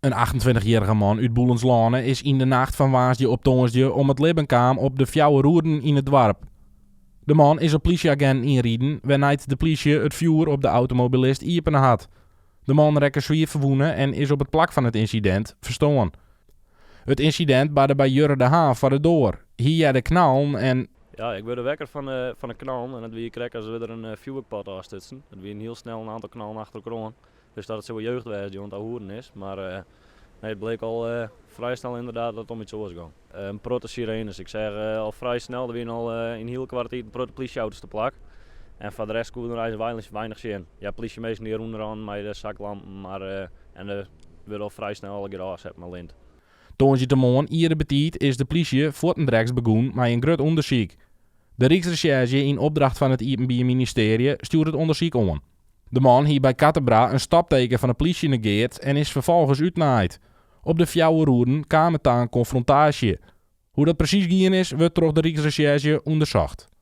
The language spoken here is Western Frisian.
In 28-jierrige man út Boelensloane is yn de nacht fan woansdei op tongersdei om it libben kaam op de Fjouwer Roeren yn it doarp. De man is op plysjeaginten ynriden, wêrnei't de plysje it fjoer op de automobilist iepene hat. De man rekke swier ferwûne en is op it plak fan it ynsidint ferstoarn. It ynsidint barde by Jurre de Haan foar de doar. Hy hearde knallen en. Ja, ik wurde wekker fan de, fan de knallen en it wie krekt as wie der in fjoerwurkpot ôfstutsen. It wie in hiel snel in oantal knallen achter elkoar oan. Dus dat it sil wol jeugd wêze dy't oan it ouwehoeren is. Mar nee, it bleek al frij snel ynderdaad dat it om iets oars gong. In protte sirenes. Ik seach al frij snel, der wiene al yn hiel koarte tiid in protte plysjeauto's te plak. En foar de rest koe der eins weinich sjen. Ja, plysjeminsken dy rûnen deroan mei de zaklampen, mar en der wurde al frij snel allegear ôfset mei lint. Tongersdeitemoarn iere betiid is de plysje fuortendreks begûn mei in grut ûndersyk. De Ryksresjerzje yn opdracht fan it Iepenbier Ministearje stjoert it ûndersyk oan. De man hie by Kattenbra in stopteken fan 'e plysje negeard en is ferfolgens útnaaid. Op de Fjouwer Roeren kaam it ta in konfrontaasje. Hoe't dat presys gien is, wurdt troch de Ryksresjerzje ûndersocht.